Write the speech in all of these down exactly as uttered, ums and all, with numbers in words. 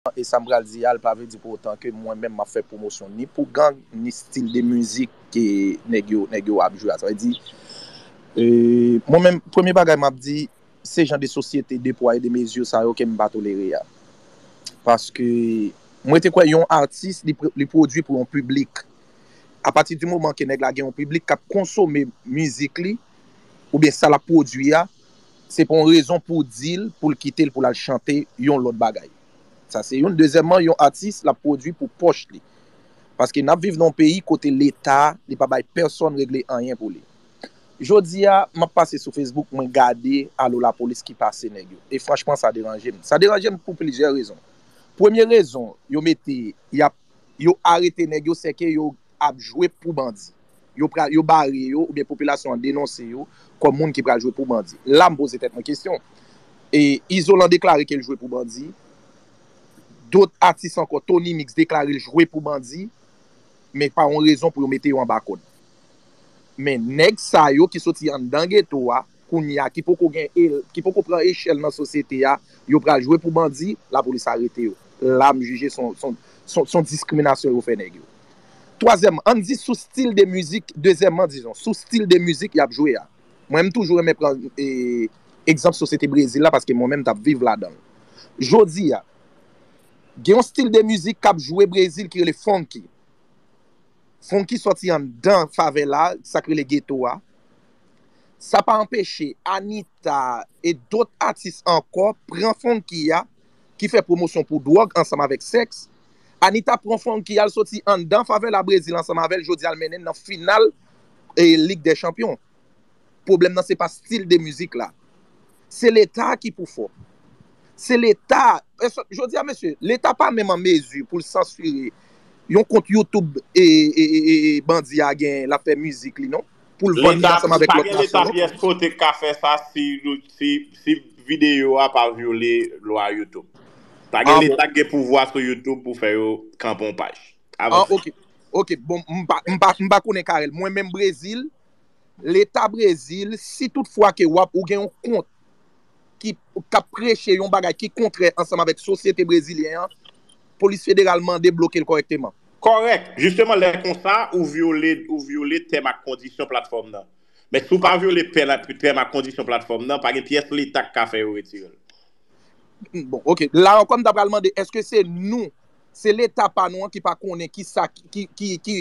E sa m pral di a, l pa vle di pou otan ke mwen menm m ap fè pwomosyon ni pou gang, ni stil de mizik ke nèg yo, nèg yo ap jwe a. Sa vle di, e, mwen menm, premye bagay m ap di, se jan de sosyete de pwa e de mezi sa yo ke m pa tolere a. Paske mwen te kwè yon atis, li, pr- li pwodui pou yon piblik. Apati di moman ke nèg la gen yon piblik k ap konsome mizik li, oubyen sa l ap pwodui a, se pa yon rezon pou di l, pou l kite l, pou l al chante yon lòt bagay. Sa se youn. Dezyèmman, yon atis, l ap pwodui pou pòch li. Paske n ap viv nan yon peyi kote Leta, li pa bay pèsonn regle anyen pou li. Jodi a, m ap pase sou Facebook, mwen gade alo lapolis ki pase nèg yo. E franchman, sa deranje m. Sa deranje m pou plizyè rezon. Premye rezon, yo mete, y ap, yo arete nèg yo, sèke yo ap jwe pou bandi. Yo pral, yo bare yo, oubyen popilasyon an denonse yo kòm moun ki pral jwe pou bandi. La, m poze tèt mwen kesyon. E Izolan deklare ke l jwe pou bandi. Dòt atis ankò, Tony Mix deklare l jwe pou bandi. Men pa yon rezon pou yo mete yo anba kòd. Men nèg sa yo ki soti anndan geto a, kounye a, ki poko gen el, ki poko pran echèl nan sosyete a, yo pral jwe pou bandi, lapolis arete yo. La, m jije se yon, se yon, se yon, se yon diskriminasyon yo fè nèg yo. Twazyèm, ann di sou stil de mizik, dezyèmman, dizon, sou stil de mizik y ap jwe a. Mwen, m toujou renmen pran e, egzanp sosyete Brezil la, paske mwen menm, m t ap viv ladan l. Jodi a, gen yon stil de mizik k ap jwe Brezil ki rele funky. Funky sòti anndan favela, sa k rele geto a. Sa pa anpeche Anita e dòt atis ankò pran funky a, ki fè pwomosyon pou dwòg ansanm avèk sèks. Anita pran funky a, l soti anndan favela Brezil ansanm avè l, jodi a l mennen nan final e, Lig dè Chanpyon. Pwoblèm nan se pa stil de mizik la. Se Leta ki pou fò. Se Leta. Jodi a, mesye, Leta pa menm an mezi pou l sansire yon kont YouTube e, e, e, e, e bandi a gen, l ap fè mizik li, non. Pou l vann li ansanm avèk lòt nasyon, non. Leta, pa gen Leta pyès kote k ka fè sa si, si, si videyo a pa vyole lwa YouTube. Pa gen Leta ki gen pouvwa sou YouTube pou fè yo kanpe yon paj. Avanse. Ok. Ok, bon, m pa, m pa, m pa konnen Karèl. Mwen menm Brezil, Leta Brezil, si toutfwa ke w ap, ou gen yon kont ki, k ap preche yon bagay ki kontrè ansanm avèk sosyete brezilyen an, polis federal mande bloke l kòrèkteman. Kòrèk. Jisteman, lè konsa, ou vyole, ou vyole tèm ak kondisyon platfòm nan. Men si w pa vyole tèm ak kondisyon platfòm nan, pa gen pyès Leta k ka fè yo retire l. Bon, ok. La ankò, m ta pral mande, èske se nou, se Leta pa nou an ki pa konnen ki sa, ki, ki, ki,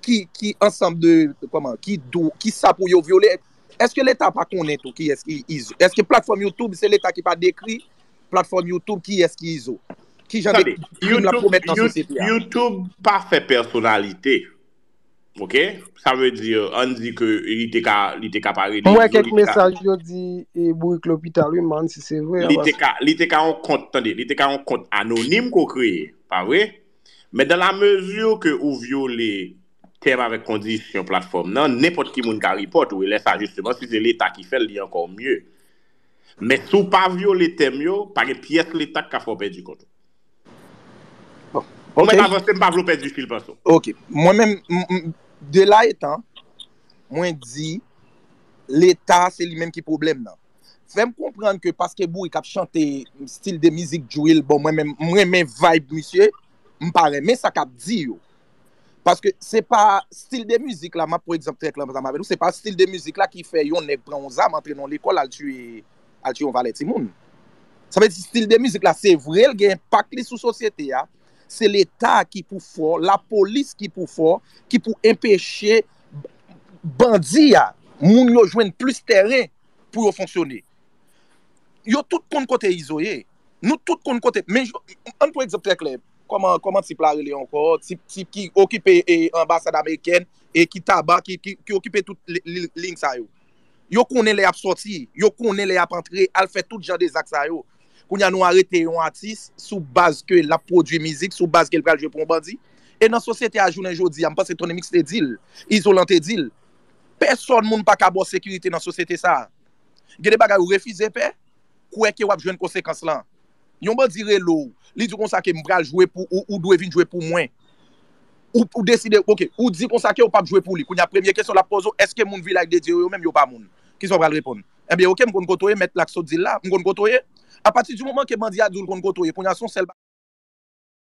ki, ki ansanm de, kòman, ki dou, ki sa pou yo vyole? Èske Leta pa konnen tou kiyès ki Izo? Èske platfòm YouTube, se Leta ki pa dekri platfòm YouTube, kiyès ki Izo? Ki jan de krim l ap komèt nan sosyete a? YouTube pa fè pèsonalite. Ok? Sa vle di, ann di ke li te ka, li te ka pa rele Izo, li te ka. M wè kèk mesaj yo di e, Bourik Lopital, wi, m pa konn si se vre. Li te ka, li te ka yon kont, tande, li te ka yon kont anonim ke w kreye, pa vre? Men dans la mesure ke ou vyole tèm avèk kondisyon platfòm nan, nenpòt ki moun ka report ou, e lè sa, jisteman, si se Leta ki fè l, li ankò mye. Men si w pa vyole tèm yo, pa gen pyès Leta k ka fè w pèdi kont ou. Bon, ok. Ou mèt avanse, m pa vle w pèdi fil panse w. Ok. Mwen menm, m, m, de la etan, mwen di, Leta, se li menm ki pwoblèm nan. Fè m konprann ke paske Bourik ap chante stil de mizik drill, bon, mwen menm, m renmen vibe misye, m pa renmen sa k ap di yo. Paske se pa stil de mizik la, m ap pran egzanp trè klè ansanm avè nou, se pa stil de mizik la ki fè yon nèg pran yon zam, antre nan yon lekòl, al tiye, al tiye yon valè timoun. Sa vle di stil de mizik la, se vre, l gen enpak li sou sosyete a. Se Leta ki pou fò, lapolis ki pou fò, ki pou enpeche bandi a, moun yo jwenn plis tèren pou yo fonksyone. Yo tout konn kote Izo ye. Nou tout konn kote. Men, ann pran egzanp trè klè. Kòman, kòman tip la rele ankò? Tip, tip ki okipe e, anbasad amerikèn e ki taba, ki, ki, ki okipe tout li, li, liy sa yo. Yo konnen lè y ap sòti, yo konnen lè y ap antre, al fè tout jan de zak sa yo. Kounye a nou arete yon atis sou baz ke l ap pwodui mizik, sou baz ke l pral jwe pou yon bandi. E nan sosyete a jounen jodi a, m panse Tony Mix te di l, Izolan te di l, pèsòn moun pa ka ba w sekirite nan sosyete sa a. Gen de bagay ou refize fè, kwè ke w ap jwenn konsekans lan. Yon bandi rele w, li di w konsa ke m pral jwe pou ou, ou dwe vin jwe pou mwen. Ou, ou deside, ok, ou di konsa ke w p ap jwe pou li. Kounye a, premye kesyon l ap poze w, èske moun Vilaj de Dye yo, yo menm, yo pa moun? Kisa w pral reponn? Ebyen, ok, m konn kote w ye, mèt la k sot di l la, m konn kote w ye. Apati di moman ke bandi a di w l konn kote w ye, kounye a, se yon sèl